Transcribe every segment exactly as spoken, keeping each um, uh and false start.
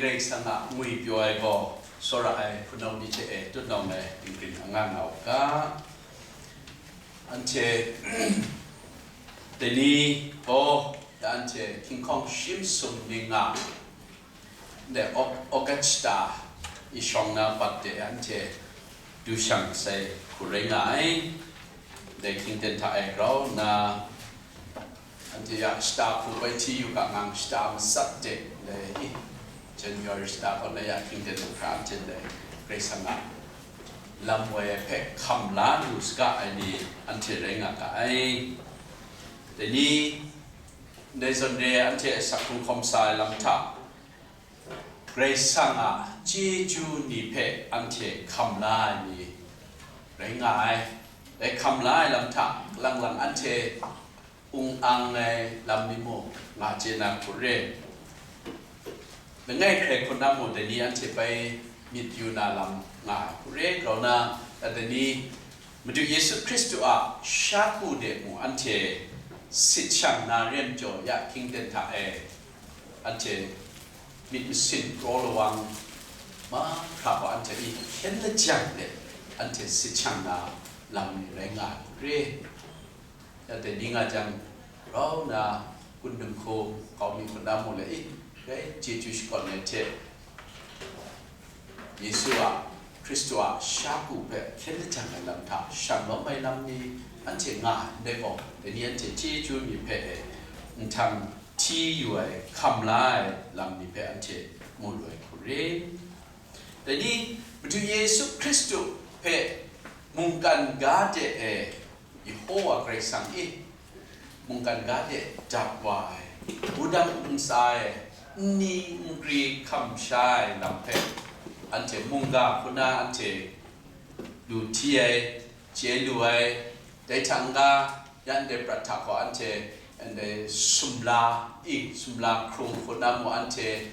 Karai Kasang a ngwi pyaw ai gaw, tsawra ai hpunau ni hte e tutnawng ai ringring anga nga u ga. Anhte dai ni gaw, ya anhte hkinghkawng shim sum ning nga, de Au-, Augusta i shawng na bat de anhte du shang sai hku rai nga ai. Dai hkying ten hta e grau nna, anhte ya shata hku bai hti yu ga ngang, shata matsat de, dai January shata kaw na ya hkying ten hta anhte dai Karai Kasang a lam woi ai hpe hkam la lu saga ai ni anhte rai nga ga ai. Dai ni, ndai zawn re ai anhte asak hkrung hkawm sa ai lam hta, Karai Kasang a chyeju ni hpe anhte hkam la ai ni rai nga ai. Dai hkam la ai lam hta lang lang anhte ung ang ai lam ni mung nga chye na hku re. Langai hkrai hkun na mung dai ni anhte bai myit yu na lam nga ai hku re, grau na, dai ni Madu Yesu Hkristu a shaku de mung anhte sit shang na rem jaw ya hkying ten hta e, anhte myit masin kraw lawang mahkra gaw anhte myi hkyen lajang de anhte sit shang na lam ni rai nga ai hku re. Ya dai ni nga jang, grau nna, kundum hku kau mi hku na mu le i, grai chyeju shakawn ai hte, Yesu a, Hkristu a shaku hpe hkyen lajang ai lam hta shang lawm ai lam ni anhte nga ai, ndai gaw, dai ni anhte chyeju ni hpe e nhtang hti yu ai, hkam la ai lam ni hpe anhte mu lu ai hku re. Dai ni, Madu Yesu Hkristu hpe mungkan ga de e, Yehowa Karai Kasang i, mungkan ga de dat wa ai, wudang ntsa e, nni nkri hkam sha ai lam hpe, anhte mungga hku na anhte lu hti ai, chye lu ai, dai hta n-ga, ya ndai prat hta gaw anhte ndai sumla i, sumla hkrung hku na mung anhte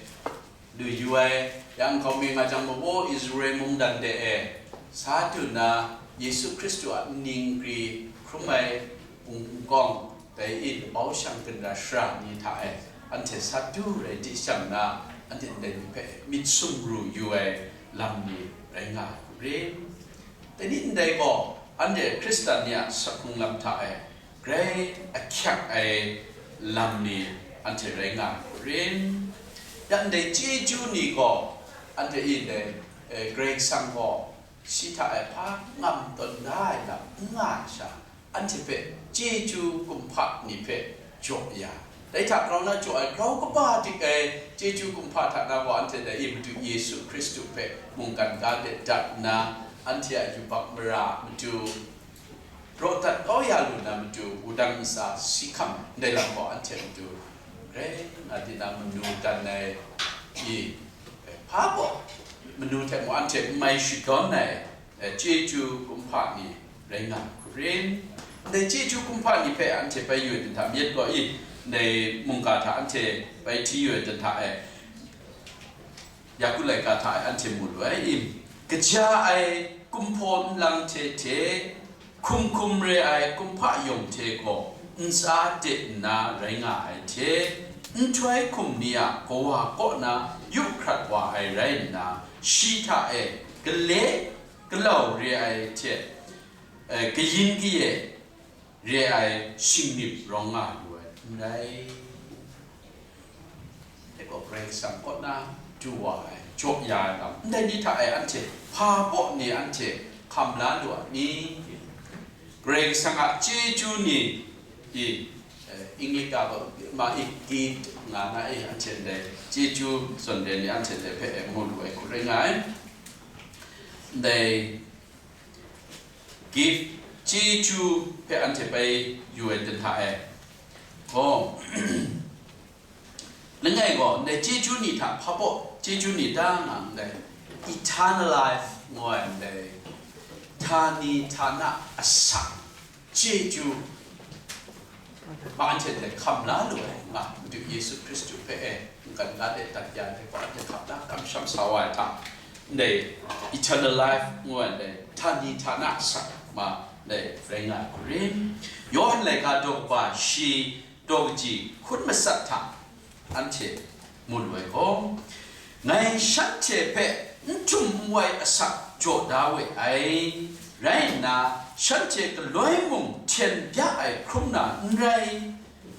lu yu ai, yang hkau mi nga jang maw, Israel mungdan de e, sa du nna Yesu Hkristu a nni nkri hkrum ai n-, nkawng, dai i labau shang ginra shara ni hta e, anhte sa du rai di shang na, anhte ndai ni hpe myit sumru yu ai lam ni rai nga ai hku re. Dai ni ndai gaw, anhte Hkristan ni a sak hkrung lam hta e, grai ahkyak ai lam ni anhte rai nga ai hku re. Ya ndai chyeju ni gaw, anhte i ndai, eh, Karai Kasang gaw shi hta e hpa ngam tawn da ai lam n nga ai sha, anhte hpe chyeju kumhpa ni hpe jaw ya. Dai hta grau na jaw ai, grau kaba dik ai chyeju kumhpa hta na gaw, anhte dai i Madu Yesu Hkristu hpe mungkan ga de dat nna, anhte a yubak mara matu raw dat kau ya lu na matu, wudang ntsa si hkam ndai lam gaw anhte matu, grai nga di na manu dan ai i, hpa gaw manu hte mung anhte n mai shadawn ai, eh, chyeju kumhpa ni rai nga ai hku re. Ndai chyeju kumhpa ni hpe anhte bai yu ai dan hta, myit gaw i, ndai mungga hta anhte bai hti yu ai dan hta e, Yaku laika hta e anhte mu lu ai i, kaja ai kumhpaw nlang hte hte hkum hkum re ai kumhpa yawng hte gaw ntsa de nna rai nga ai hte, nhtoi hkum ni a kawa kaw na yu hkrat wa ai rai nna, shi hta e gale galau re ai hte, eh, kayin kaye re ai shingnip rawng nga lu ai n rai. Dai gaw Karai Kasang kaw na du wa ai, jaw ya ai lam ndai ni hta e anhte hpa baw ni anhte hkam la lu a ni? Karai Kasang a chyeju ni i, eh, English ga gaw ma i, gift nga na i, anhte ndai chyeju zawn re ni anhte ndai hpe e mu lu ai hku rai nga ai. Ndai gift, chyeju hpe anhte bai yu ai dan hta e, gaw, langai gaw, ndai chyeju ni hta hpa baw chyeju ni ta nga ndai, eternal life ngu ai ndai, htani htana asak chyeju ma anhte ndai hkam la lu ai nga, Madu Yesu Hkristu hpe e mungkan ga de dat ya ai hpe gaw anhte hkap la kamsham sa wa ai hta, ndai eternal life ngu ai ndai htani htana asak ma ndai rai nga ai hku re. Yawhan laika daw kaba shi daw kaji hkun matsat hta anhte mu lu ai gaw, Ngai shanhte hpe n htum n wai asak jaw da we ai, rai nna, shanhte galoi mung hten bya ai hkrum na n rai,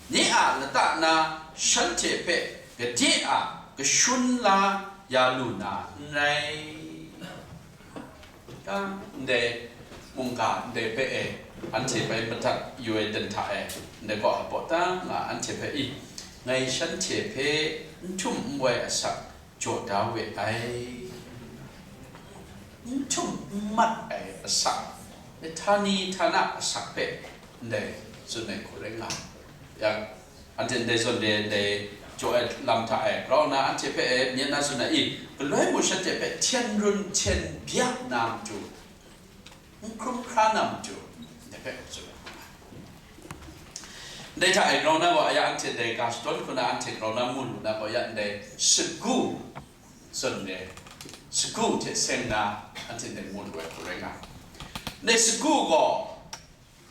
nye a lata na shanhte hpe gade a kashun la ya lu na n rai. Ndai mungga ndai hpe e, anhte bai madat yu ai dan hta e, ndai kaw a baw ta nga anhte hpe i, ngai shanhte hpe n htum n wai asak jaw da we ai, n htum n mat ai asak, htani htana asak hpe ndai tsun ai hku rai nga. Yang, anhte ndai zawn de ndai jaw ai lam hta e grau nna anhte hpe e myit na tsun ai i, galoi mung shanhte hpe hten run hten bya na matu, n hkrum hkra na matu, ndai hpe tsun ai. Ndai hta e grau na gaw, aya anhte ndai ga shadawn hku na anhte grau na mu lu na gaw, ya ndai sagu zawn de, sagu hte seng na anhte ndai mu lu ai hku rai nga. Ndai sagu gaw,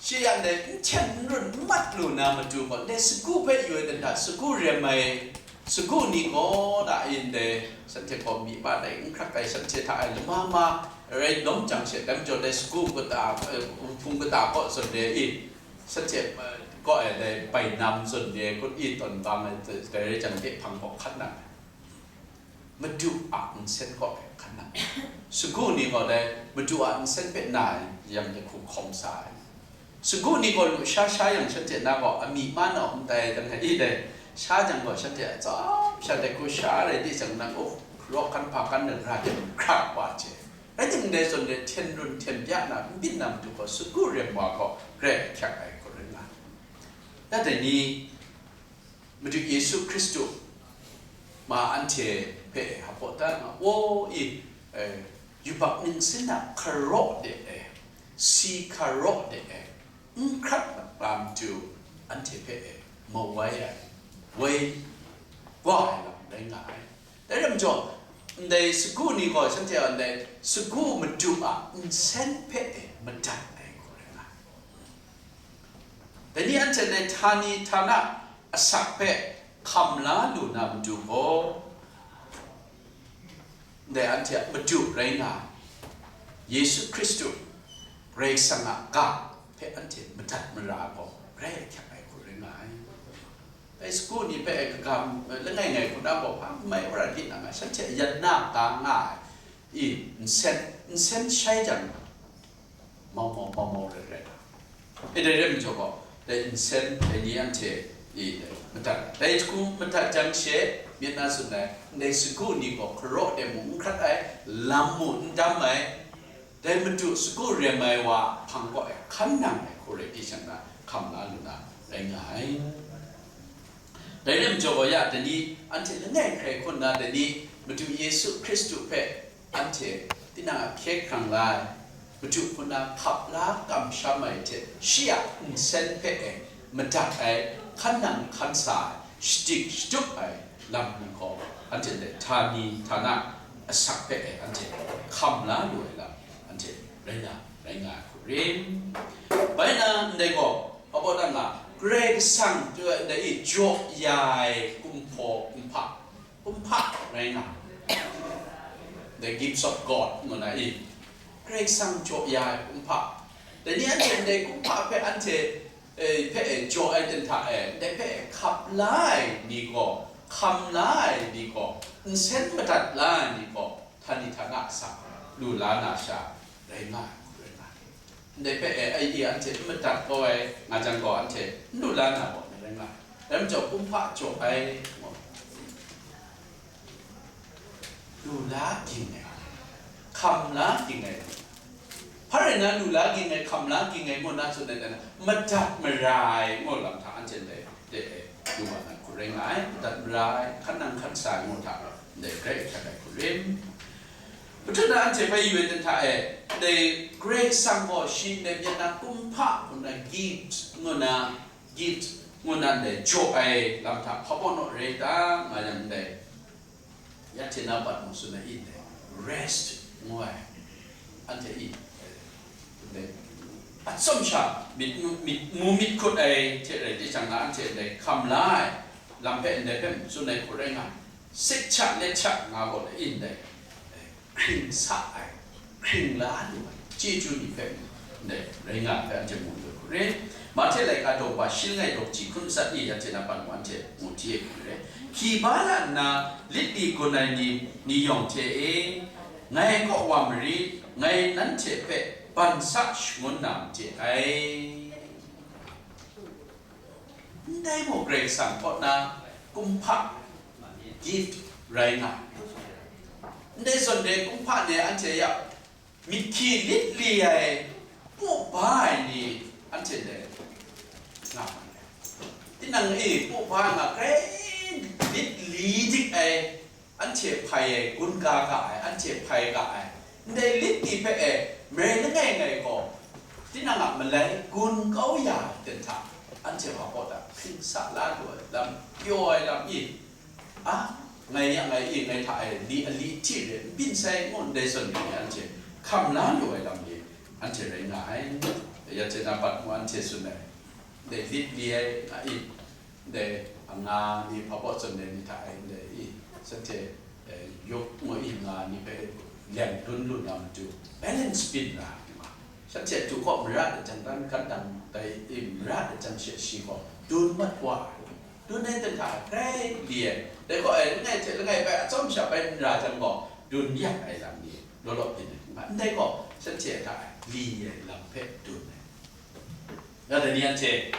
shi ya ndai n hten n run n mat lu na matu gaw, ndai sagu hpe yu ai dan hta, sagu rem ai, sagu ni gaw da e ndai, shanhte gaw myi pa dai n hkrak ai, shanhte hta e lama ma rai lawm jang she, dai majaw dai sagu kata, eh, hpung kata kaw zawn de i, shanhte, eh, kaw e dai bainam zawn de, kut i tawn bang ai, dai rai jang, dai hpang gaw hkan nang ai. Madu a nsen kaw hpe hkan nang. Sagu ni gaw dai Madu a nsen hpe na yang jahku hkawm sa ai. Sagu ni gaw lusha sha yang shanhte na gaw amying ma na n tai dan ai i dai. Sha jang gaw shanhte a tsawm sha dai hku sha rai di jang nang, oh, raw hkan hpa hkan nang ra de hkrak wa hte. Rai timung dai zawn de hten run hten bya na n byin na matu gaw sagu rem wa gaw grai ahkyak ai hku rai nga ai. Ya dai ni, Madu Yesu Hkristu ma anhte hpe hpaw da nga, o i, eh, yubak ningsin a hkaraw de e, si hkaraw de e, n hkrat mat lam tu anhte hpe e mawai ai, woi wa ai lam rai nga ai. Dai rai majaw, ndai sagu ni gaw shanhte a ndai sagu madu a nsen hpe e madat ai hku rai nga ai. Dai ni anhte ndai htani htana asak hpe hkam la lu na matu gaw, ndai anhte a Madu rai nga ai Yesu Hkristu, Karai Kasang a ga hpe anhte madat mara gaw grai ahkyak ai hku rai nga ai. Dai sagu ni hpe e kaga, langai ngai hku na gaw hpa n mai, wora di na nga, shanhte a yan na ka nga ai, i, nsen, nsen shai jang, mau mau, mau mau rai rai. E dai rai majaw gaw, dai nsen, dai ni anhte, i, madat, dai hku madat jang she, myit na tsun ai, ndai sagu ni gaw hkaraw de mung n hkrat ai, lam mung n dam ai, dai Madu sagu rem ai wa hpang kaw e hkan nang ai hku rai di jang na, hkam la lu na rai nga ai. Dai rai majaw gaw ya, dai ni anhte langai hkrai hku nna, dai ni Madu Yesu Hkristu hpe anhte tinang a hkye hkrang la ai, Madu hku na hkap la kamsham ai hte shi a nsen hpe e madat ai, hkan nang hkan sa ai, shadik shatup ai lam ni gaw, anhte ndai htani htana asak hpe e anhte hkam la lu ai lam, anhte rai na, rai nga ai hku rim. Bai na, ndai gaw, Abaw dang a, Karai Kasang tu ndai i jaw ya ai kumhpaw kumhpa, kumhpa rai nga, the gifts of God ngu na i, Karai Kasang jaw ya ai kumhpa, dai ni anhte ndai kumhpa hpe anhte, eh, hpe e jaw ai dan hta e, ndai hpe e hkap la ai ni gaw, hkam la ai ni gaw, nsen madat la ai ni gaw, htani htana asak lu la na sha rai nga ai, rai nga ai. Ndai hpe e, ai, i anhte n madat kau ai nga jang gaw, anhte n lu la na gaw rai nga ai. Dai majaw, kumhpa jaw ai, lu la ging ai, hkam la ging ai, hpa rai na lu la ging ai, hkam la ging ai ngu na tsun ai, dan na madat mara ai ngu lam hta anhte ndai de e, lu wa na hku rai nga ai, madat mara ai, hkan nang hkan sa ai ngu hta, ndai grai ahkyak ai hku rim. Mahtu na anhte hpe yu ai dan hta e, ndai Karai Kasang gaw shi ndai myit na kumhpa ngu na gift ngu na, gift ngu na ndai jaw ai lam hta hpa baw naw rai ta nga yang ndai, ya hte na bat mu tsun ai i ndai, rest ngu ai, anhte i, ndai, atsawm sha myit mu, myit mu myit hkut ai hte rai di jang na anhte ndai hkam la ai lam hpe ndai hpe tsun ai hku rai nga ai. Sik cha let cha nga gaw le in dai, hkring sa ai, hkring la lu ai chyeju ni hpe ndai rai nga ai hpe anhte mu lu hku re. Mahte laika daw ba shi langai daw ji hkun matsat ni ya hte na pan mu anhte mu hti ai hku re. Hki ba la nna lit li gun ai ni, ni yawng hte e, ngai kaw wa marit, ngai nanhte hpe ban sa shangun na made ai. Ndai mung Karai Kasang kaw na kumhpa gift rai nga ai. Ndai zawn de kumhpa ni anhte ya myit hkyi lit li ai, pu ba ai ni anhte dai nga ma ai. Tinang e pu ba nga grai lit li dik ai, anhte hpai ai, gun ga ga ai, anhte hpai ga ai, ndai lit ni hpe e marai langai ngai gaw, tinang a malai gun kau ya ai ten hta, anhte wa kaw da hpring sa la lu ai lam, pyaw ai lam i, a, ngai ya ngai i, ngai hta e li ali hti re, n byin sai ngu ndai zawn ni anhte hkam la lu ai lam ni anhte rai nga ai. Ya hte na pat mu anhte tsun ai, ndai lit li ai nga i, ndai anga ni hpa baw zawn ai ni hta e ndai i, shanhte, eh, yawk ngu i nga ni hpe leng dun lu na matu, balance byin ra ai nga. Shanhte du kaw mara ai jang dan kan dang dai i, mara ai jang she shi gaw dun mat wa ai. Dun ai ten hta grai li ai. Dai gaw ai langai hte langai bai atsawm sha bai n ra jang gaw, dun yak ai lam ni law law byin ai nga. Ndai gaw shanhte hta li ai lam hpe dun ai. Ya dai ni anhte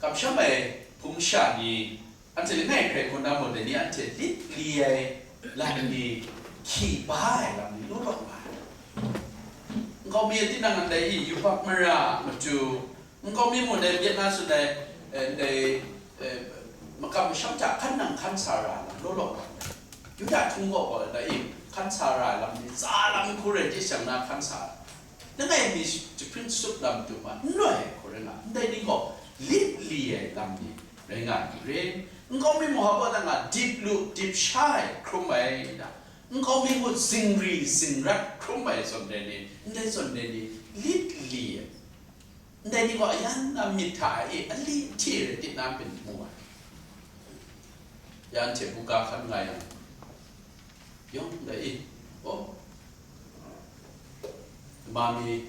kamsham ai hpung sha ni, anhte langai hkrai hkun na mung dai ni anhte lit li ai lam ni, hkyi ba ai lam ni law law nga ai. Nkau mi tinang ndai i yubak mara matu, nkau mi mung dai myit na tsun ai, eh, ndai, eh, makam masham hta hkan nang hkan sa ra ai lam law law nga ai. Yuda htung gaw gaw dai i hkan sa ra ai lam ni, tsa lam hku rai di shang na hkan sa ai. Langai mi jahpring tsup lam tu ma, n loi ai hku rai nga, ndai ni gaw lit li ai lam ni rai nga ai hku re. Nkau mi mung hpa baw na nga, dip lu dip sha ai hkrum ai da, nkau mi mung zingri zingrat hkrum ai zawn dai ni, ndai zawn dai ni lit li ai. Ndai ni gaw ayan na myit hta e ali hti rai di na byin mu ai. Ya anhte buga hkan nga yang, yawng dai i, oh, ma mi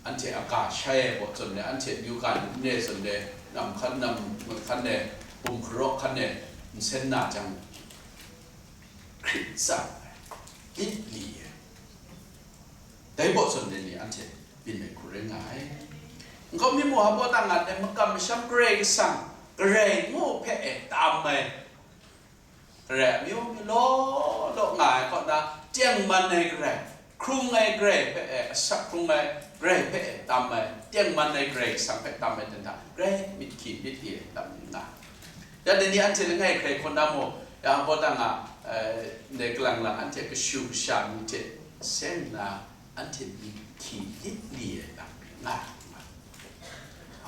anhte a ga shai ai baw zawn le, anhte amyu ga ni n re zawn le, nam hkan nam hkan le, bum hkaraw hkan le, nsen na jang, hkrit tsang ai, lit li ai, dai baw zawn le ni anhte byin ai hku rai nga ai. Nkau mi mung hpa baw na nga ai makam masham Karai Kasang, Karai ngu hpe e tam ai, Karai amyu mi law law nga ai kaw na, tengman ai Karai, hkrung ai Karai hpe e, asak hkrung ai Karai hpe e tam ai, tengman ai Karai Kasang hpe tam ai ten hta, Karai myit hkyi myit li ai lam ni nga. Ya dai ni anhte langai hkrai hkun na mu, ya hpa baw na nga, eh, ndai kalang lang anhte kashu kasha ni hte seng nna, anhte myit hkyi lit li ai lam ni nga.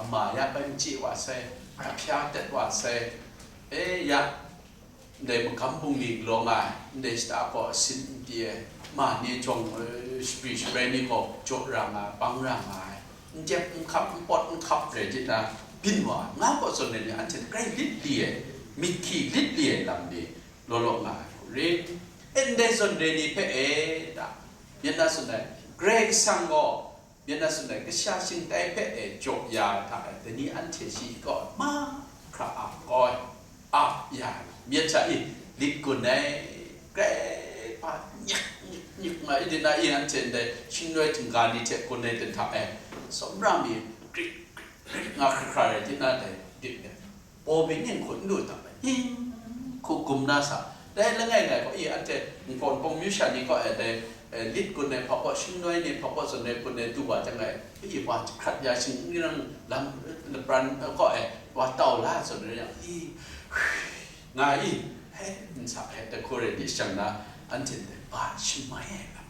Ama ya bai n chye wa sai, ahpya dat wa sai, e ya, ndai magam bungli galaw nga ai, ndai shata gaw asin n pyi ai, ma ni jawng, eh, shapri shabrai ni gaw jaw ra nga ai, bang ra nga ai, n jep n hkap, n pawt n hkap rai di na, byin wa ai, nga gaw zawn ai ni anhte grai lit li ai, myit hkyi lit li ai lam ni law law nga ai hku re. E ndai zawn re ni hpe e da, myit na tsun ai, Karai Kasang gaw, myit na tsun ai, kasha shingtai hpe e jaw ya ai hta e, dai ni anhte shi kaw mahkra ap kau ai, ap ya ai, myit hta i lit gun ai, grai hpa nyik nyik nyik nga ai, di na i anhte ndai shingnoi htingga ni hte gun ai ten hta e, tsawmra mi grit grit grit nga hkra hkra rai di na dai dip ai. Baw byin ning hku n lu hta, hing hku gum na sa. Dai langai ngai gaw, i, anhte Npawng Npawng myu sha ni gaw, e, dai, e, lit gun ai hpa gaw, shingnoi ni hpa gaw, zawn ai gun ai du wa jang ai, i, wa hkrat ya shing n rang lam, lapran gaw, e, wa tau la zawn ai yang, i, nga i, he, n sa hpe, dai hku rai di shang na, anhte ndai ba shamai ai lam.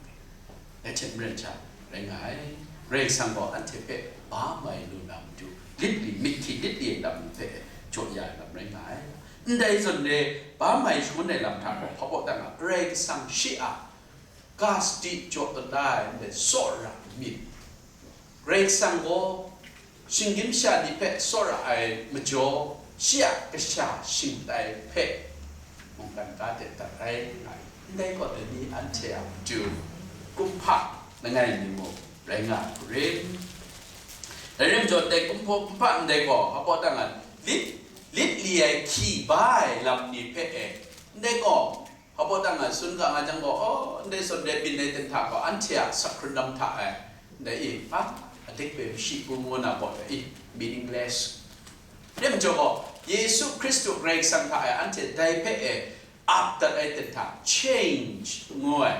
Dai hte maren sha rai nga ai. Karai Kasang gaw anhte hpe ba mai lu na matu, lit li, myit hkyi lit li ai lam hpe jaw ya ai lam rai nga ai. Ndai zawn re, ba mai shangun ai lam hta gaw hpa baw dat nga, Karai Kasang shi a ga sadi jaw dat ai ndai tsawra myit, Karai Kasang gaw shinggyim sha ni hpe tsawra ai majaw, shi a kasha shingtai hpe mungkan ga de dat ai nga ai. Ndai gaw dai ni anhte a matu kumhpa langai mi mung rai nga ai hku rin. Dai rai majaw, dai kumhpa, kumhpa ndai gaw, hpa tang a, lit, lit li ai hkyi ba ai lam ni hpe e, ndai gaw, hpa tang a, tsun ga nga jang gaw, oh, ndai zawn rai byin ai ten hta gaw, anhte a sak hkrun lam hta e, ndai i, a, adik pe mashi bu ngu na gaw, ndai i, meaningless. Rai majaw gaw, Yesu Hkristu Karai Kasang hta e anhte dai hpe e ap dat ai ten hta, change ngu ai,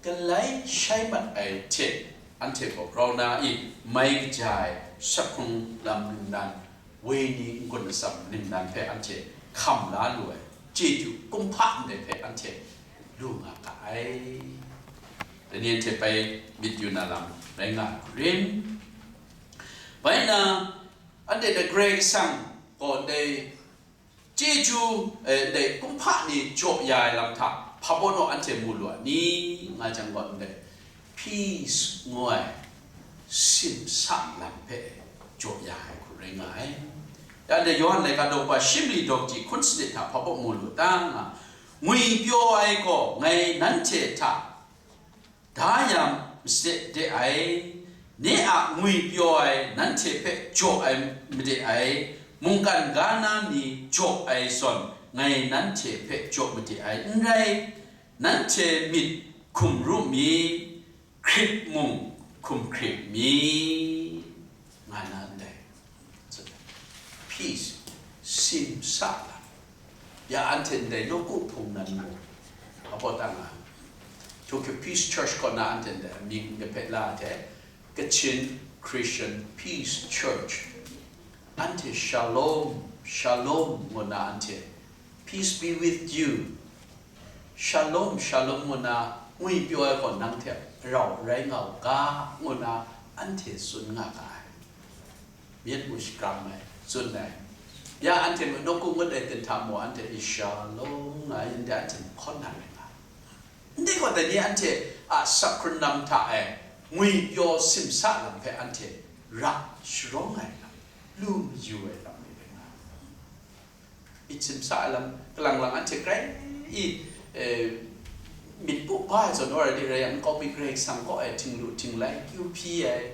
galai shai mat ai hte, anhte gaw grau na i mai kaja ai sak hkrung lam ningnan, woi ni n-gun atsam ningnan hpe anhte hkam la lu ai chyeju kumhpa ndai hpe anhte lu nga ga ai. Dai ni anhte bai myit yu na lam rai nga ai hku rin. Bai na, anhte dai Karai Kasang gaw ndai chyeju, eh, ndai kumhpa ni jaw ya ai lam hta hpa baw naw anhte mu lu a ni, nga jang gaw, ndai peace ngu ai simsa lam hpe jaw ya ai hku rai nga ai. Ya ndai Yawhan laika daw kaba shi mali daw kachyi hkun sanit hta hpa baw mu lu ta nga, ngwipyaw ai gaw ngai nanhte hta da ya made de ai, nye a ngwipyaw ai nanhte hpe jaw ai made ai, mungkan ga na ni jaw ai zawn ngai nanhte hpe jaw made ai n rai, nanhte myit hkum ru mi, hkrit mung hkum hkrit mi, nga na ndai. Peace, simsa lam. Ya anhte ndai nawku hpung nan mung, hpa tang a, Tokyo Peace Church kaw na anhte ndai amying kahpe la hte, Kachin Christian Peace Church. Anhte shalom, shalom ngu na anhte, peace be with you, shalom, shalom ngu na ngwipyaw ai gaw nang hte rau rai nga u ga, ngu na anhte tsun nga ga ai. Myit mu shakram ai, tsun ai. Ya anhte mung nawku ngut ai ten hta mung, anhte e shalom nga ai, ndai anhte mung hkawn na rai nga ai. Ndai gaw, dai ni anhte a sak hkrun lam hta e ngwipyaw simsa lam hpe anhte ra sharawng ai lam, lu mayu ai lam ni rai nga ai. Myit simsa ai lam, kalang lang anhte grai i, eh, myit pu ba ai zawn already rai yang, nkau mi Karai Kasang kaw e htinglu htinglai kyu hpyi ai,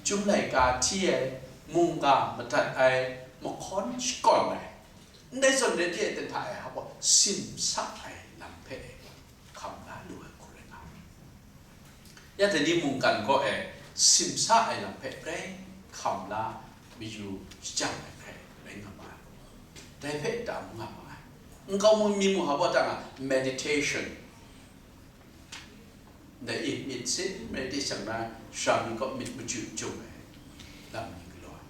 chyum laika hti ai, mungga madat ai, mahkawn shakawn ai, ndai zawn rai di ai ten hta e, hpa simsa ai lam hpe hkam la lu ai hku rai nga ai. Ya dai ni mungkan kaw e simsa ai lam hpe grai hkam la mayu shajang ai hpe rai nga ma ai. Dai hpe tam nga ma ai. Nkau mi mung hpa tang a meditation, ndai i myit sin rai di shang na, sara mi kaw myit machyu chyum ai lam ni galaw ai.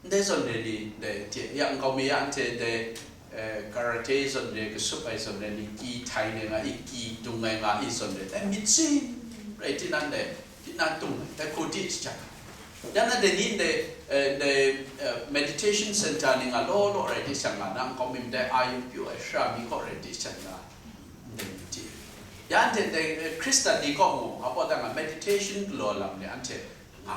Ndai zawn re ni, ndai hte, ya nkau mi ya anhte ndai, eh, karate zawn re, kasup ai zawn re ni, ki htai ai nga i, ki dung ai nga i zawn re, dai myit sin rai tinang dai, tinang dung ai, dai hku di shajang. Ya na dai ni ndai, eh, ndai, eh, meditation center ni nga law law rai di shang nga na, nkau mi ndai a yu pyu ai sara mi kaw rai di shang nga, ndai myit di. Ya anhte ndai, eh, Hkristan ni kaw mung, hpa tang a meditation galaw lam ni anhte nga.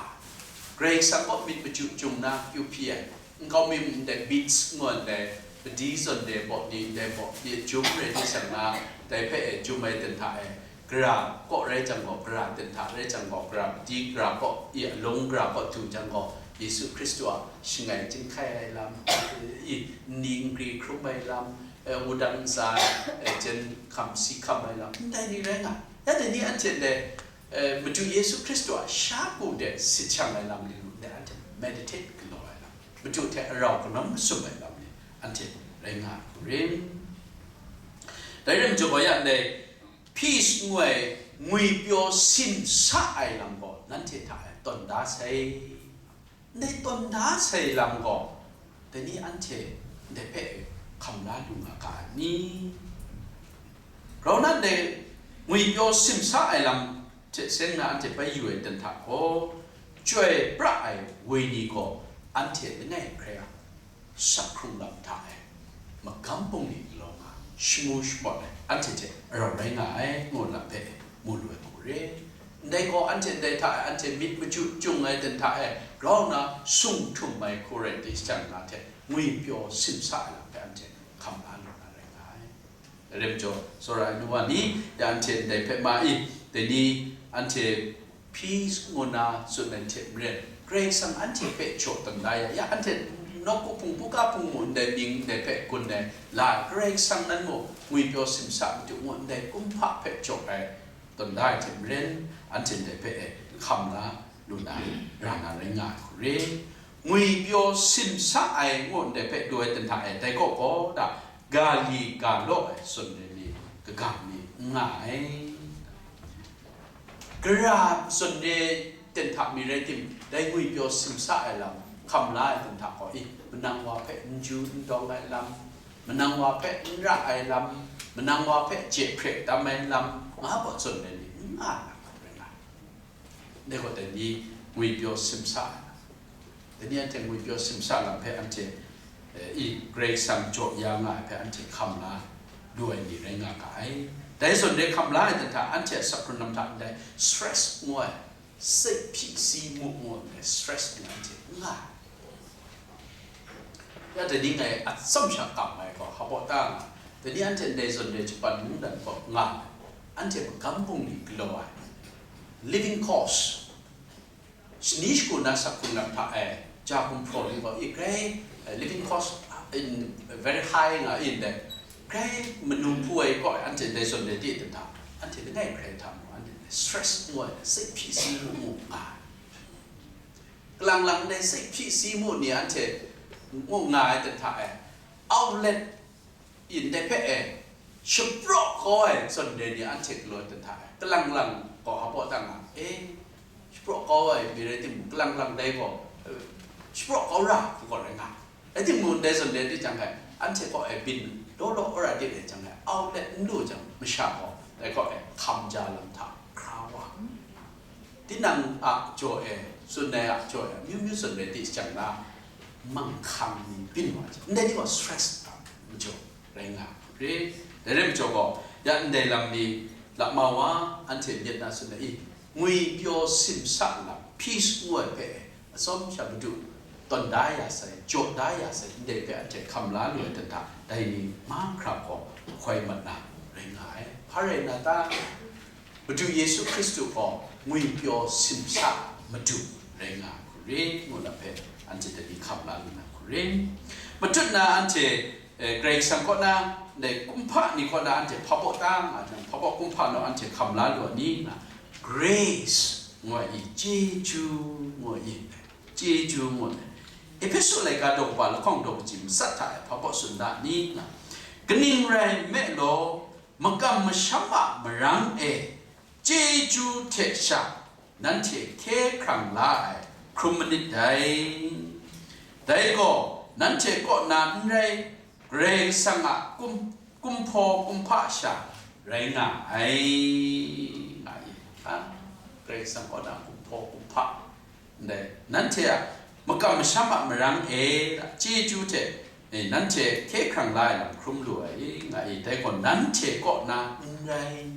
Karai Kasang kaw myit machyu chyum na kyu hpyi ai, nkau mi ndai beads ngu ai ndai, padi zawn de baw ni, ndai baw ni jum rai di shang na, dai hpe e jum ai ten hta e, gara kaw rai jang gaw, gara ten hta rai jang gaw, gara padi gara kaw, i alung gara kaw du jang gaw, Yesu Hkristu a shangai chyinghkai ai lam, i nni nkri hkrum ai lam, eh, wudang ntsa, eh, jen hkam si hkam ai lam, ndai ni rai nga. Ya dai ni anhte ndai, eh, Madu Yesu Hkristu a sha ku de sit shang ai lam ni lu de, anhte meditate galaw ai lam, Madu hte arau kanawn masum ai lam ni anhte rai nga ai hku rin. Dai rai majaw gaw, ya ndai peace ngu ai ngwipyaw simsa ai lam gaw nanhte hta e tawn da sai. Ndai tawn da sai lam gaw, dai ni anhte ndai hpe hkam la lu nga ga ai ni? Grau na ndai ngwipyaw simsa ai lam hte seng na anhte bai yu ai ten hta gaw, chyoi pra ai woi ni gaw anhte langai hkrai a, sak hkrung lam hta e magam bungli galaw nga, shamu shamawt ai, anhte hte arau rai nga ai, ngu lam hpe mu lu ai hku re. Ndai gaw, anhte ndai hta e, anhte myit machyu chyung ai ten hta e, grau nna sung htum ai hku rai di shang na hte, ngwipyaw simsa ai lam hpe anhte hkam la lu Rem jaw, tsawra ai nu wa ni, ya anhte ndai hpe ma i, dai ni anhte peace ngu na tsun ai hte maren, Karai Kasang anhte hpe jaw tawn da ya, ya anhte nawku hpung, buga hpung mu ndai mying ndai hpe gun ai la, Karai Kasang nan mu ngwipyaw simsa matu ngu ndai kumhpa hpe jaw ai tawn da ai hte maren, anhte ndai hpe e hkam la lu na ra na rai nga ai hku re. Ngwipyaw simsa ai ngu ndai hpe du ai ten hta e, dai kaw gaw da, ga li ga law ai tsun re ni, kaga mi n nga ai. Gara tsun re ten hta mi rai tim, dai ngwipyaw simsa ai lam, hkam la ai ten hta gaw, i, manang wa hpe n ju n dawng ai lam, manang wa hpe n ra ai lam, manang wa hpe je hpre tam ai lam, nga gaw tsun re ni, n nga ai lam hkam rai nga ai. Dai gaw dai ni ngwipyaw simsa ai lam. Dai ni anhte ngwipyaw simsa lam hpe anhte, eh, i, Karai Kasang jaw ya nga ai hpe anhte hkam la lu ai ni rai nga ga ai. Dai zawn re hkam la ai dan hta anhte a sakhkrun lam hta ndai stress ngu ai, sape hpyi si mu ngu ai stress ngu ai anhte n nga ai. Ya dai ni ngai atsam sha kam ai gaw, hpa baw ta nga, dai ni anhte ndai zawn re Japan mungdan kaw nga ai, anhte magam bungli galaw ai, living cost, shani shagu na sak hkun lam hta e, ja gumhpraw ni gaw, i, grai, eh, living cost in very high nga in dai, grai manung hpu ai kaw, anhte ndai zawn re di dan hta, anhte langai hkrai hta mu, anhte stress ngu ai, sape hpyi si mu mu nga ai. Kalang lang ndai sape hpyi si mu ni anhte ngu nga ai dan hta e, outlet in dai hpe e, shapraw kau ai zawn re ni anhte galaw dan hta e, kalang lang gaw hpa baw ta nga, e, shapraw kau ai mi rai timung, kalang lang dai gaw, eh, shapraw kau ra hku gaw rai nga. Rai timung, ndai zawn re di jang e, anhte kaw e byin law law wora di rai jang e, outlet n lu jang, masha gaw dai kaw e hkam ja lam hta hkra wa. Tinang a jaw e, tsun ai a jaw e, amyu myu tsun rai di jang na, manghkang ni byin wa jang, ndai ni gaw stress a majaw rai nga re. Dai rai majaw gaw, ya ndai lam ni lama wa, anhte myit na tsun ai, i, ngwipyaw simsa lam, peace ngu ai hpe, atsawm sha Madu tawn da ya sai, jaw da ya sai, ndai hpe anhte hkam la lu ai dan hta, dai ni mahkra gaw hkoi mat na rai nga ai. Hpa rai nna ta? Madu Yesu Hkristu gaw ngwipyaw simsa Madu rai nga ai hku re, ngu na hpe anhte dai ni hkam la lu na hku re. Matut na anhte, eh, Karai Kasang kaw na, ndai kumhpa ni kaw na anhte hpa baw ta nga jang, hpa baw kumhpa naw anhte hkam la lu ai ni nga, grace ngu ai i, chyeju ngu ai i, chyeju ngu ai. Ehpesu laika daw kaba lahkawng daw kaji matsat hta e hpa baw tsun da ni nga, kaning rai nme law, makam masham a marang e chyeju hte sha nanhte hkye hkrang la ai hkrum manit dai. Dai gaw nanhte kaw na n rai, Karai Kasang a kum-, kumhpaw kumhpa sha rai nga ai, nga i, a, Karai Kasang kaw na kumhpaw kumhpa, ndai, nanhte a makam masham a marang e, chyeju hte, e, nanhte hkye hkrang la ai lam hkrum lu ai, nga i, dai gaw nanhte kaw na n rai.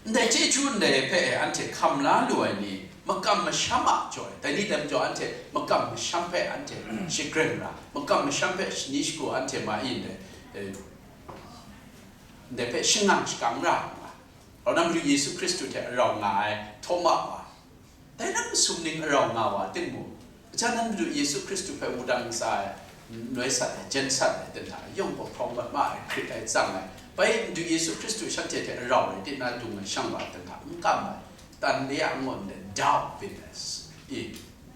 Ndai chyeju ndai hpe anhte hkam la lu ai ni, makam masham a jaw ai, dai ni dai majaw anhte makam masham hpe anhte shagren ra, makam masham hpe shani shagu anhte ma i ndai, eh, ndai hpe shangang shakang ra nga, Rau na Madu Yesu Hkristu hte arau nga ai Htawma wa, dai lam masum ning arau nga wa, ting mung, gaja nan Madu Yesu Hkristu hpe wudang ntsa e noi sat ai, jen sat ai, ten hta yawng gaw hprawng mat ma ai, hkrit ai, tsang ai, bai Madu Yesu Hkristu shanhte hte arau rai di na dung ai shang wa, ten hta n kam ai, tan de a ngun de doubt bitterness i,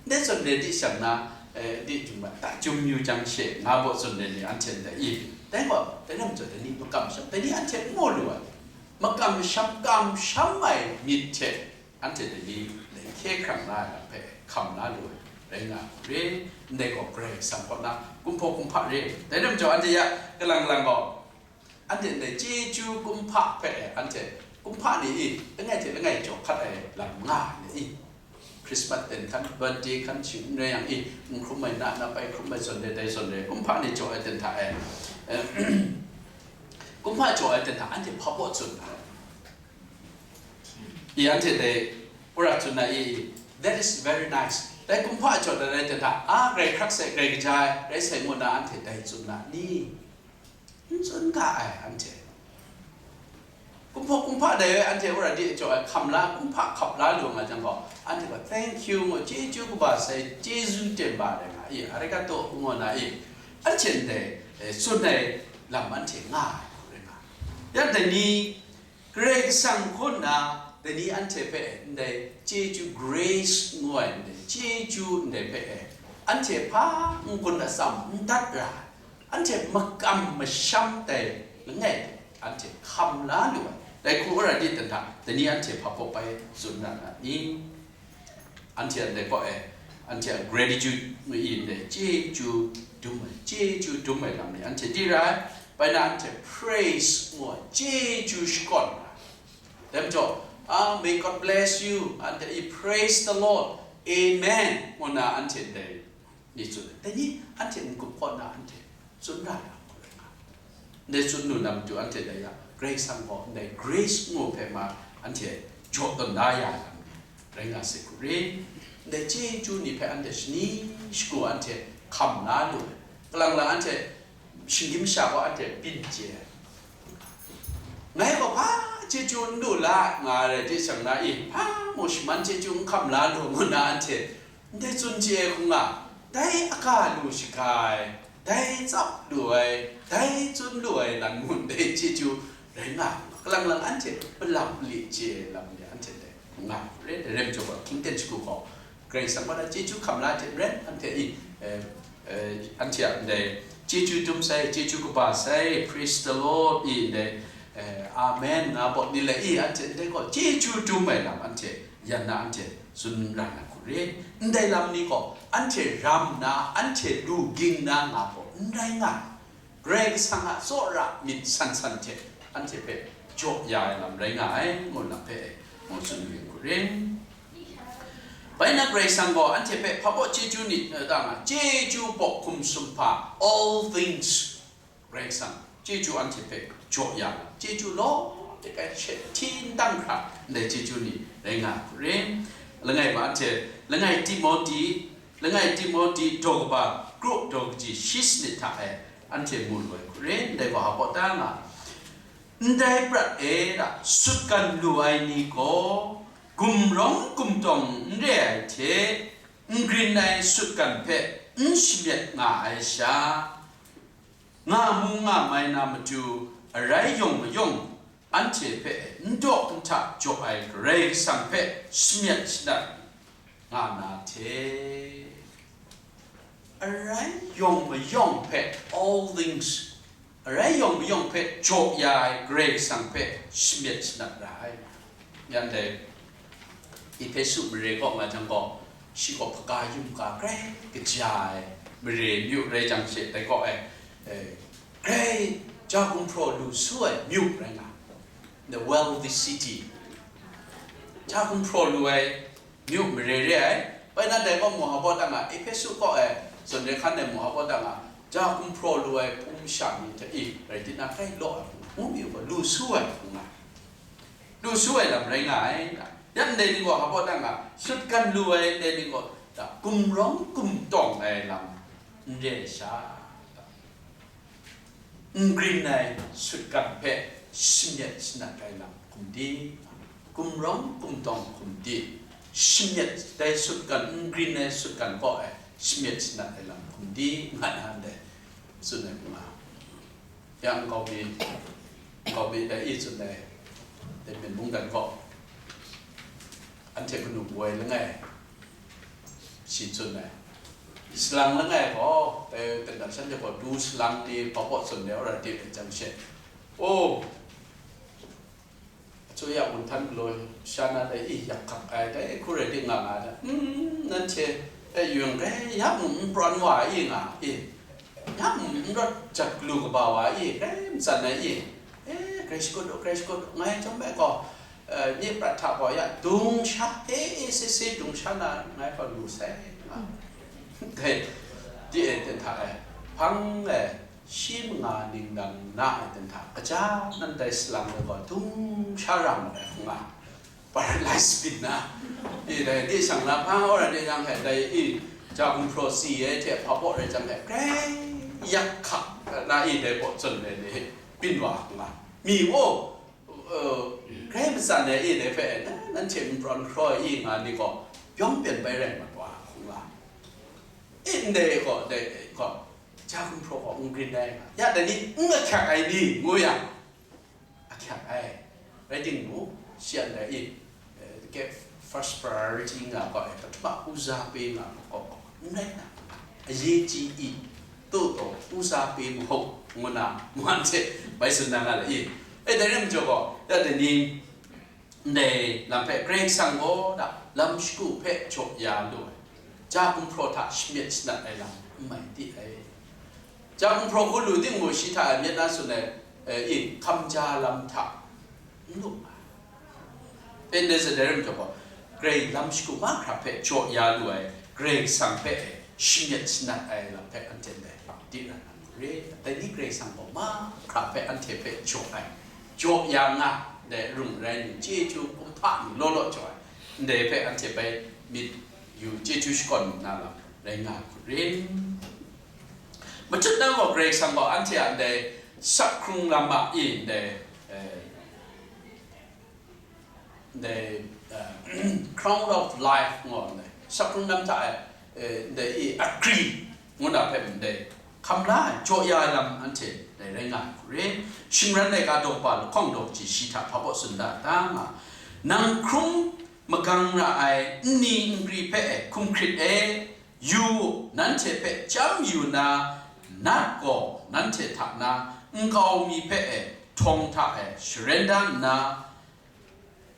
ndai zawn re di shang na, eh, di jung ma, ta jung yu jang she, nga baw zawn re ni anhte ndai i, dai gaw, dai lam zawn dai ni makam sham, dai ni anhte n mu lu ai, makam sham, kamsham ai myit hte, anhte dai ni, dai hkye hkrang la ai lam hpe hkam la lu ai, rai nga hku re, ndai gaw Karai Kasang kaw na kumhpaw kumhpa re, dai lam jaw anhte ya kalang lang gaw, anhte ndai chyeju kumhpa hpe e, anhte kumhpa ni i, langai hte langai jaw hkat ai lam nga ai ni i, Christmas ten hkan, birthday hkan, shing n rai yang i, n hkrum ai na, na pai hkrum ai zawn re, dai zawn re, kumhpa ni jaw ai ten hta e, eh, kumhpa jaw ai ten hta anhte hpa baw tsun ai. I anhte dai, wora tsun na i, that is very nice. Dai kumhpa jaw dat ai ten hta, a, grai hkrak sai, grai kaja ai, rai sai ngu na anhte dai tsun na ni? n tsun ga ai anhte. Kumhpa, kumhpa dai anhte wora di jaw ai hkam la, kumhpa hkap la lu nga jang gaw, anhte gaw, "Thank you," ngu, "Chyeju kaba sai, chyeju ten ba," rai nga i, "Arigato," ngu na i, anhte ndai, eh, tsun ai lam anhte nga ai hku rai nga. Ya dai ni, Karai Kasang hku nna, dai ni anhte hpe ndai chyeju, grace ngu ai ndai chyeju ndai hpe e, anhte hpa n-gun atsam n dat ra ai, anhte makam masham tai langai, anhte hkam la lu ai. Dai hku wora di dan hta, dai ni anhte hpa baw bai tsun ra na ni? Anhte a ndai kaw e, anhte a gratitude ngu i ndai, chyeju dum ai, chyeju dum ai lam ni anhte di ra ai. Bai na anhte praise ngu ai, chyeju shakawn ra ai. Dai majaw, ah, "May God bless you," anhte i, "Praise the Lord, Amen," ngu na anhte ndai ni tsun ai. Dai ni anhte n-gup kaw na anhte tsun ra ai lam hku rai nga. Ndai tsun lu na matu anhte dai yang, Karai Kasang gaw ndai grace ngu hpe ma anhte jaw tawn da ya ai lam ni rai nga sai hku ri. Ndai chyeju ni hpe anhte shani shagu anhte hkam la lu ai. Kalang lang anhte shinggyim masha gaw anhte byin chye ai. Ngai gaw hpa chyeju n lu la nga ai rai di shang na i, hpa mung shaman chyeju n hkam la lu ngu na anhte ndai tsun chye ai hku nga, dai aga lu shaga ai, dai tsap lu ai, dai tsun lu ai nan mun dai chyeju rai nga, kalang lang anhte palap li chye ai lam ni anhte dai nga, rai, rai majaw gaw, hkying ten shagu gaw, Karai Kasang hpa na chyeju hkam la hte maren, anhte i, eh, eh, anhte a ndai chyeju dum sai, chyeju kaba sai, "Praise the Lord," i ndai, eh, "Amen," nga baw ni le i, anhte ndai gaw chyeju dum ai lam anhte yan na anhte tsun ra na hku ri. Ndai lam ni gaw anhte ram nna, anhte lu ging na nga baw n rai nga ai. Karai Kasang a tsawra myit san san hte anhte hpe jaw ya ai lam rai nga ai, ngu lam hpe ngu tsun yu hku ri. Bai na Karai Kasang gaw anhte hpe hpa baw chyeju ni, eh, da nga, chyeju baw hkum sumhpa, all things, Karai Kasang chyeju anhte hpe jaw ya, chyeju law dik ai she hti n dang hkra ndai chyeju ni rai nga ai hku ri. Langai wa anhte, langai Timoti, langai Timoti daw kaba, gru daw kaji shi sanit hta e anhte mu lu ai hku ri, ndai gaw hpa baw da nga, ndai prat e ra sutgan lu ai ni gaw, gumrawng gumtawng n re ai hte, n grin ai sutgan hpe n shamyet nga ai sha, nga mu nga mai na matu, arai yawng mayawng, anhte hpe n daw n hta jaw ai Karai Kasang hpe shamyet shanat nga na hte, arai yawng mayawng hpe, all things, arai yawng mayawng hpe jaw ya ai Karai Kasang hpe shamyet shanat ra ai. Yan dai, Ehpesu mare kaw nga jang gaw, shi gaw hpaga yum ga grai kaja ai mare myu rai jang she, dai kaw e, eh, grai ja gumhpraw lu su ai myu rai nga, the wealthy city, ja gumhpraw lu ai myu mare re ai. Bai na dai kaw mu hpa baw da nga, Ehpesu kaw e zawn re hkan ai mu hpa baw da nga, ja gumhpraw lu ai hpung masha ni hte i, rai di na, grai law ai hpung, ngu mi gaw lu su ai hpung nga, lu su ai lam rai nga ai. Yan ndai ni gaw hpa baw da nga, sutgan lu ai ndai ni gaw, da gumrawng gumtawng ai lam n re ai sha, n grin ai sutgan hpe shamyet shanat ai lam hkum di, gumrawng gumtawng hkum di, shamyet, dai sutgan, n grin ai sutgan kaw e shamyet shanat ai lam hkum di, nga na ndai tsun ai hku nga. Ya nkau mi, nkau mi dai i tsun ai, dai myen mungdan gaw, anhte kanu woi langai, shi tsun ai. Salang langai gaw, dai, dai shanhte gaw du salang ni hpa baw tsun ai, wora di ai jang she, o, asuya wunhtan galaw sha na dai i yak hkak ai, dai hku rai di nga nga ai, mm, nanhte e yung rai, ya mung n prawn wa i nga i, ya mung n rawt jat galu kaba wa i, grai matsan ai i, e, grai shakut u, grai shakut u, ngai chyawm me gaw, eh, nye prat hta gaw ya dung sha, e, e, se, se dung sha na ngai gaw lu sai, nga. Dai, di e, ten hta e, hpang e, shi manga ningnan na ai ten hta, kaja nan dai salang e gaw dung sha ra mat ai hku nga, paralyze byin na, i dai di shang na hpa, wora di jang hpe dai i, ja gumhpraw si ai hte hpa baw rai jang hpe, grai yak hkak, eh, Na i dai kaw zawn ai ni hpe byin wa nga, mi gaw, uh, grai matsan ai i dai hpe, na, nanhte n prawn hkraw ai i nga ni gaw, yawng pyen bai rai mat wa hkung nga. I ndai gaw, dai gaw, ja gumhpraw gaw n grin ai nga, ya dai ni n ahkyak ai ni, ngu yang, ahkyak ai. Rai timung, shi a ndai i, eh, ke first priority nga gaw, eh, ပထမဦးစားပေး nga gaw, n rai na, အရေးကြီး i, သို့သော် ဦးစားပေးမဟုတ် ngu na, mwan hte bai tsun na nga le i. E, dai rai majaw gaw, ya dai ni, ndai lam hpe Karai Kasang gaw da lam shagu hpe jaw ya lu ai, ja gumhpraw hta shamyet shanat ai lam n mai di ai. Ja gumhpraw hku lu timung, shi hta e myit na tsun ai, eh, i hkam ja lam hta n lu ai. Pendaisadarim jaw gaw, Karai lam shagu mahkra hpe jaw ya lu ai Karai Kasang hpe shamyet shanat ai lam hpe anhte ndai di ra na n ri? Dai ni Karai Kasang gaw mahkra hpe anhte hpe jaw ai, jaw ya nga, dai rung rai ni, chyeju kumhpa ni law law jaw ai, ndai hpe anhte bai myit yu, chyeju shakawn na lam rai nga hku ri? Matut na gaw Karai Kasang gaw anhte a ndai sak hkrung lam a i ndai, eh, ndai, eh, crown of life ngu ndai, sak hkrung lam hta e, eh, ndai i akri ngu na hpe ndai hkam la ai, jaw ya ai lam anhte dai rai nga ai hku ri? Shingran laika daw pa lahkawng daw kaji shi hta hpa baw tsun da ta nga, nang hkrum magang ra ai nni nkri hpe e hkum hkrit e, yu u, nanhte hpe chyam yu na, nat gaw nanhte hta na nkau mi hpe e htawng hta e sharen da nna,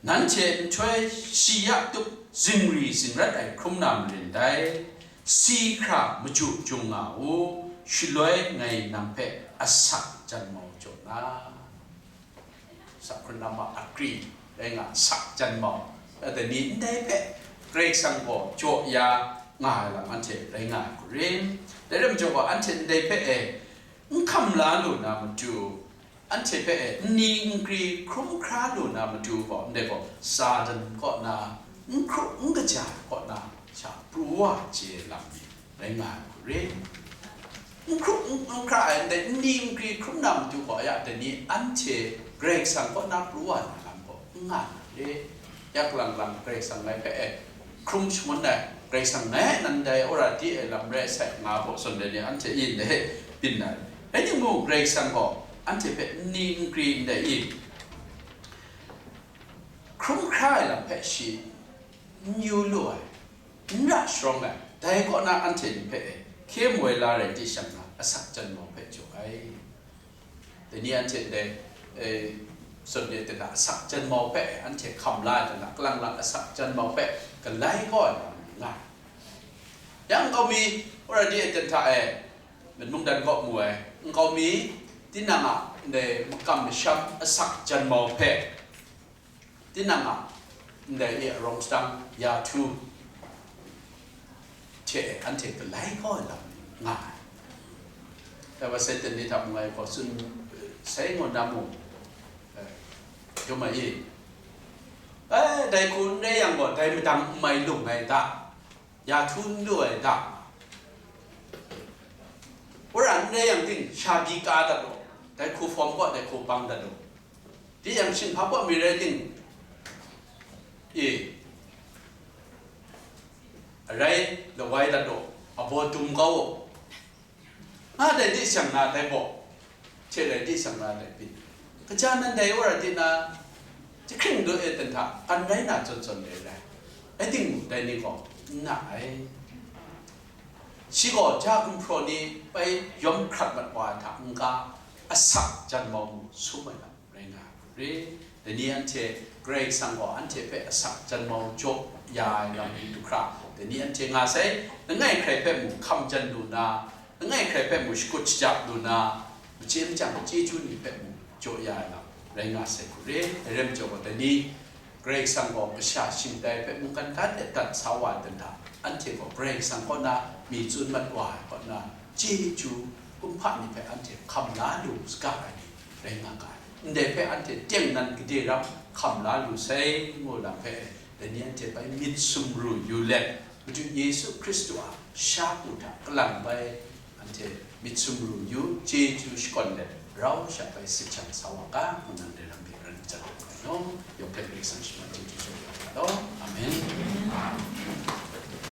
nanhte nhtoi shi ya tup zingri zingrat ai hkrum na marin dai. Si hkra maju jung nga u, shaloi ngai nang hpe asak janmau jaw na. Sak hkrung lam a akri rai nga, asak janmau, dai ni ndai hpe Karai Kasang gaw jaw ya nga ai lam anhte rai nga ai hku ri? Dai rai majaw gaw, anhte ndai hpe e n hkam la lu na matu, anhte hpe e nni nkri hkrum hkra lu na matu gaw, ndai gaw Satan kaw na, n hkru n kaja ai kaw na, sha pru wa chye lam ni rai nga ai hku ri? N hkru n, n hkra ai ndai nni nkri hkrum na matu gaw, ya dai ni anhte Karai Kasang kaw na pru wa na lam gaw n nga na ri? Ya kalang lang Karai Kasang ngai hpe e hkrum shangun ai, Karai Kasang ngai nan dai wora di ai lam rai sai nga gaw, zawn dai ni anhte i ndai byin na ri? Rai timung, Karai Kasang gaw anhte hpe nni nkri ndai i hkrum hkra ai lam hpe shi n yu lu ai, n ra sharawng ai, dai kaw na anhte ni hpe e hkye moi la rai di shang na, asak janmau hpe jaw ai. Dai ni anhte ndai, e, zawn de hte na asak janmau hpe anhte hkam la ai hte na, kalang lang asak janmau hpe galai kau ai lam nga ai. Ya nkau mi, wora di e ten hta e, myit mungdan kaw mu ai nkau mi, tinang a ndai makam masham asak janmau hpe, tinang a ndai e arawng sadang ya htu hte anhte galai kau ai lam ni nga ai. Dai wa, Satan ni hta mung ai gaw tsun, eh, sai ngu na mu, eh, yawm ai i, eh, dai hku n rai yang gaw, dai madang n mai lung ai ta, ya htu n lu ai ta, wora n rai yang ting, sha bi ka dat law, dai hku hpawm gaw, dai hku bang dat law, di yang shinghpa kaw mi rai ting, e, arai lawai dat law, abaw dum kau u, nga dai di shang na dai baw, hte rai di shang na dai byin. Kaja nan dai wora di na, jahkring du e ten hta, kan rai na zawn zawn dai rai. Rai timung, dai ni gaw n na ai. Shi gaw ja gumhpraw ni bai yawm hkrat mat wa ai hta n-ga, asak janmau mu sum ai lam rai nga ai hku ri? Dai ni anhte Karai Kasang gaw anhte hpe asak janmau jaw ya ai lam ni du hkra, dai ni anhte nga sai, langai hkrai hpe mung hkam jan lu na, langai hkrai hpe mung shakut shajak lu na, machye machyang chyeju ni hpe mung jaw ya ai lam rai nga sai hku ri? Dai rai majaw gaw, dai ni Karai Kasang gaw kasha shingtai hpe mungkan ga de dat sa wa ai ten hta, anhte gaw Karai Kasang kaw na mi tsun mat wa ai kaw na, chyeju kumhpa ni hpe anhte hkam la lu saga ai ni rai nga ga ai. Ndai hpe anhte teng nan gade rap hkam la lu sai ngu lam hpe, dai ni anhte bai myit sumru yu let, Madu Yesu Hkristu a sha ku hta kalang bai anhte myit sumru yu, chyeju shakawn let, rau sha bai sit shang sa wa ga, ngu nang dai lam hpe ran chyaw ai ngu, yawng hpe Karai Kasang shi